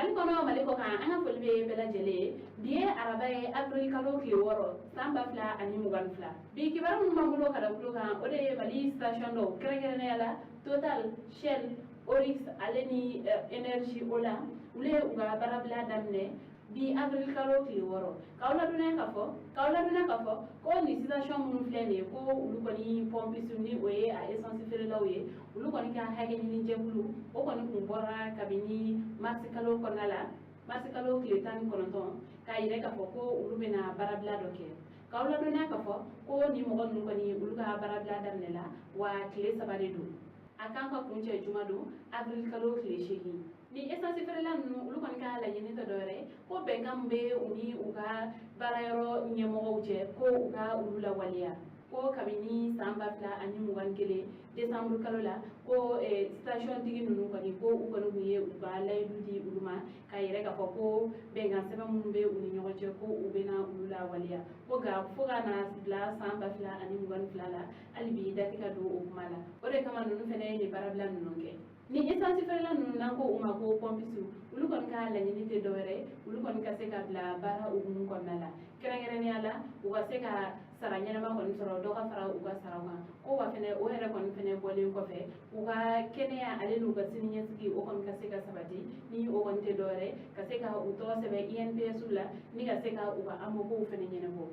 Mali kɔnɔ, Mali kɔ kan, an ka foli bɛ bɛɛ lajɛlen ye. Bi ye araba ye, avril kalo tile 6, san 2022. Bi kibaru minnu b'an bolo ka da tulo kan, o de ye Mali station dɔw, kɛrɛnkɛrɛnnenya la Total, Shell, Oryx ale ni Énergie Ola, olu ye u ka baarabila daminɛ bi avril kalo tile 6. K'aw ladɔnniya k'a fɔ ko nin station minnu filɛ nin ye, ko olu kɔni pompiste, ni o ye a essence feerelaw ye, olu kɔni ka hakɛ ɲini jɛkulu, o kɔni kun bɔra kabini mars kalo kɔnɔna la, mars kalo tile 19, k'a yira k'a fɔ ko olu bɛna baarabila dɔ kɛ. K'aw ladɔnniya k'a fɔ ko nin mɔgɔ ninnu kɔni, olu ka baarabila daminɛla wa tile 3 de don, a kan ka kuncɛ juma don, avril kalo tile 8. Ni essence feerela ninnu, olu kɔni ka laɲini tɛ dɔwɛrɛ ye ko bɛnkan min bɛ u ni u ka baarayɔrɔ ɲɛmɔgɔw cɛ, ko u ka olu lawaleya. Ko kabini san 2021 décembre kalo la, ko station tigi ninnu kɔni, ko u kɔni tun ye u ka layidu di olu ma k'a yɛrɛ k'a fɔ ko bɛnkan sɛbɛn minnu bɛ u ni ɲɔgɔn cɛ, ko u bɛna olu lawaleya. Ko nka fo ka na bila san 2022 la, hali bi da tɛ ka don o kuma la. O de kama ninnu fana ye nin baarabila ninnu kɛ. Ni essence feerela ninnu, n'an ko u ma ko pompiste, olu kɔni ka laɲini tɛ dɔwɛrɛ ye, olu kɔni ka se ka bila baara hukumu kɔnɔna la, kɛrɛnkɛrɛnnenya la u ka se ka sara ɲɛnama kɔni sɔrɔ, dɔ ka fara u ka saraw kan. Ko wa fɛnɛ, o yɛrɛ kɔni fɛnɛ bɔlen kɔfɛ, u ka kɛnɛya ale n'u ka siniɲɛsigi, o kɔni ka se ka sabati. Ni o kɔni tɛ dɔwɛrɛ, ka se ka u tɔgɔ sɛbɛn INPS la, ni ka se ka u ka AMO kow fɛnɛ ɲɛnabɔ.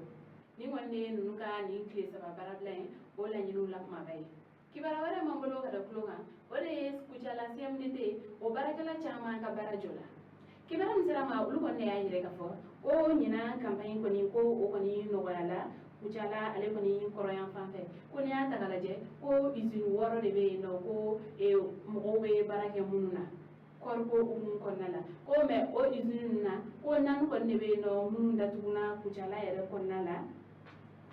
Nin kɔni de ye ninnu ka nin tile 3 baarabila ye, o laɲiniw la kumaba ye. Kibaruya wɛrɛ m'an bolo ka da tulo kan, o de ye Kucala CMDT, o baarakɛla caman ka baara jɔ la. Kibaruya min sera ma, olu kɔni y'a yɛrɛ k'a fɔ ko ɲinan campagne kɔni, ko o kɔni nɔgɔyala Kucala ale kɔni kɔrɔyan fan fɛ. Ko n'i y'a ta k'a lajɛ, ko usine 6 de bɛ yen nɔ, ko mɔgɔw bɛ baara kɛ minnu na kɔɔriko hukumu kɔnɔna la. Ko mais o usine ninnu na, ko naani kɔni de bɛ yen nɔ minnu datuguna Kucala yɛrɛ kɔnɔna la.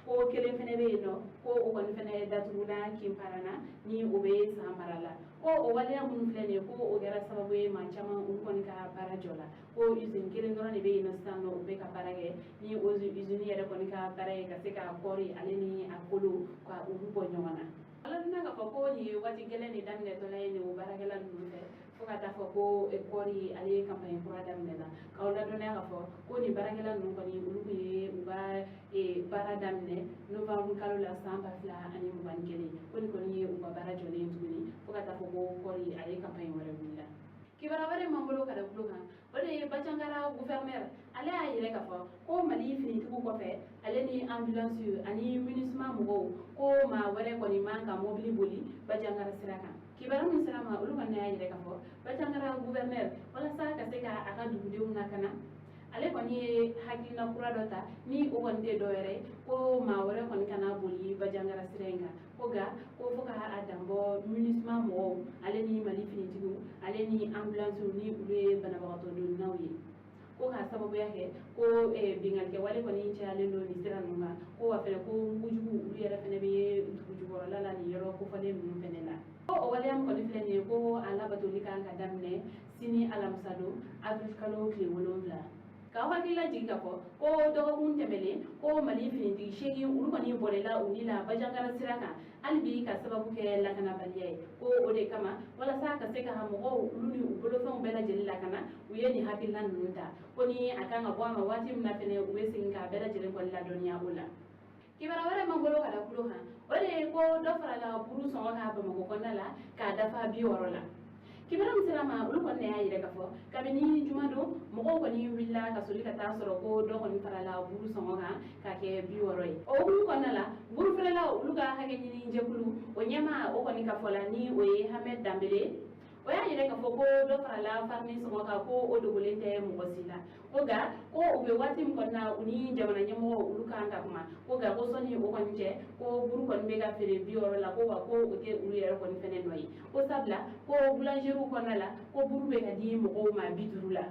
Ko kelen fɛnɛ bɛ yen nɔ, ko o kɔni fɛnɛ datuguna Kinparana, ni o bɛ San mara la. Ko o waleya minnu filɛ nin ye, ko o kɛra sababu ye maa caman olu kɔni ka baara jɔ la. Ko usine kelen dɔrɔn de bɛ yen nɔ sisan nɔ, u bɛ ka baara kɛ. Ni o usine yɛrɛ kɔni ka baara ye ka se ka kɔɔri ale ni a kolo ka olu bɔ ɲɔgɔn na. Ala dun k'a fɔ ko nin ye waati gɛlɛn de daminɛtɔla ye nin o baarakɛla ninnu fɛ, fo ka taa fɔ ko kɔɔri ale ye campagne kura daminɛ la. K'aw ladɔnniya k'a fɔ ko nin baarakɛla ninnu kɔni, olu tun ye u ka baara daminɛ novembre kalo la san 2021. Ko nin kɔni ye u ka baara jɔlen ye tuguni, fo ka taa fɔ ko kɔɔri ale ye campagne wɛrɛ wulila. Kibaruya wɛrɛ m'an bolo ka da tulo kan, o de ye Bandiagara gouverneur, ale y'a yɛrɛ k'a fɔ ko Mali finitigiw kɔfɛ, ale ni ambulance ani MINUSMA mɔgɔw, ko maa wɛrɛ kɔni man ka mobili boli Bandiagara sira kan. Kibaruya min sera ma, olu kɔni y'a yɛrɛ k'a fɔ Bandiagara gouverneur, walasa ka se ka a ka dugudenw lakana, ale kɔni ye hakilina kura dɔ ta. Ni o kɔni tɛ dɔwɛrɛ ye, ko maa wɛrɛ kɔni kana boli Bandiagara sira in kan. Ko nka ko fo ka a danbɔ MINUSMA mɔgɔw ale ni Mali finitigiw ale ni ambulance, ni olu ye banabagatɔ donnaw ye. Ko k'a sababuya kɛ ko binkannikɛwale kɔni cayalen don nin sira ninnu kan. Ko wa fɛnɛ, ko mugujugu olu yɛrɛ fɛnɛ bɛ dugu jukɔrɔla la nin yɔrɔ kofɔlen ninnu fɛnɛ la. Ko o waleya min kɔni filɛ nin ye, ko a labatoli kan ka daminɛ sini alamisa don, avril kalo tile 7. K'aw hakili lajigin k'a fɔ ko dɔgɔkun tɛmɛlen, ko Mali finitigi 8, olu kɔni bɔrɛla u ni la Bandiagara sira kan, hali bi ka sababu kɛ lakanabaliya ye. Ko o de kama, walasa ka se ka mɔgɔw olu ni u bolofɛnw bɛɛ lajɛlen lakana, u ye nin hakilina ninnu ta. Ko ni a kan ka bɔ a ma waati min na fɛnɛ, u bɛ segin k'a bɛɛ lajɛlen kɔni ladɔnniya o la. Kibaruya wɛrɛ m'an bolo ka da tulo kan, o de ye ko dɔ farala buru sɔngɔ kan Bamakɔ kɔnɔna la k'a dafa 60 la. Kibaruya min sera ma, olu kɔni y'a yira k'a fɔ kabini jumadon, mɔgɔw kɔni wulila ka soli ka taa sɔrɔ ko dɔ kɔni farala buru sɔngɔ kan k'a kɛ 60 ye. O hukumu kɔnɔna la, buru feerelaw olu ka hakɛ ɲini jɛkulu, o ɲɛmaa, o kɔni ka fɔ la, ni o ye Hamɛd Danbele, o y'a yira k'a fɔ ko dɔ farala farini sɔngɔ kan, ko o dogolen tɛ mɔgɔ si la. Ko nka ko u bɛ waati min kɔni na, u ni jamana ɲɛmɔgɔw olu kan ka kuma. Ko nka ko sɔnni o kɔni cɛ, ko buru kɔni bɛ ka feere 60 la. Ko wa ko o tɛ olu yɛrɛ kɔni fɛnɛ nɔ ye. Ko sabula ko boulangerie kɔnɔna la, ko buru bɛ ka di mɔgɔw ma 50 la.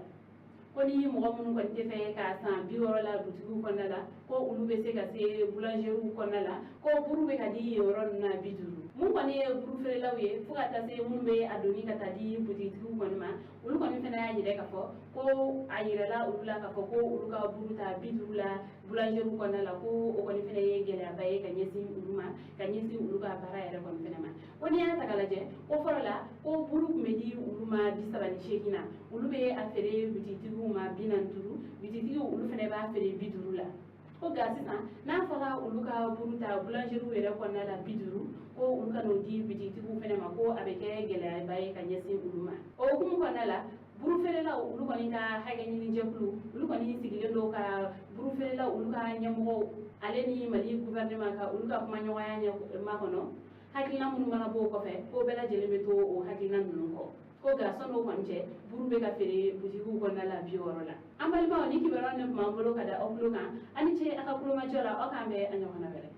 Ko ni mɔgɔ minnu kɔni tɛ fɛ k'a san 60 la butigiw kɔnɔna la, ko olu bɛ se ka se boulangerie kɔnɔna la, ko buru bɛ ka di yen yɔrɔ ninnu na 50. Mun kɔni ye buru feerelaw ye fo ka taa se minnu bɛ a doni ka taa di butigitigiw kɔni ma, olu kɔni fana y'a yira k'a fɔ ko a yirala olu la k'a fɔ ko olu ka buru ta 50 la boulangerie kɔnɔna la, ko o kɔni fana ye gɛlɛyaba ye ka ɲɛsin olu ma, ka ɲɛsin olu ka baara yɛrɛ kɔni fana ma. Ko n'i y'a ta k'a lajɛ, ko fɔlɔ la ko buru tun bɛ di olu ma 38 na, olu bɛ a feere butigitigiw ma 45, butigitigiw olu fana b'a feere 50 la. Ko nka sisan n'a fɔra olu ka buru ta boulangerie yɛrɛ kɔnɔna la 50, ko olu ka n'o di butigitigiw fana ma, ko a bɛ kɛ gɛlɛyaba ye ka ɲɛsin olu ma. O hukumu kɔnɔna la, buru feerelaw olu kɔni ka hakɛ ɲini jɛkulu olu kɔni sigilen don ka buru feerelaw olu ka ɲɛmɔgɔw ale ni Mali gouvernement ka olu ka kumaɲɔgɔnya makɔnɔ. Hakilina minnu mana bɔ o kɔfɛ, ko bɛɛ lajɛlen bɛ to o hakilina ninnu kɔ. Ko nka sɔnni o kɔni cɛ, buru bɛ ka feere butigiw kɔnɔna la 60 la. An balimaw, ni kibaruya nin tun b'an bolo ka da aw tulo kan. Aw ni ce a ka kulomajɔ la, aw k'an bɛn a ɲɔgɔnna wɛrɛ.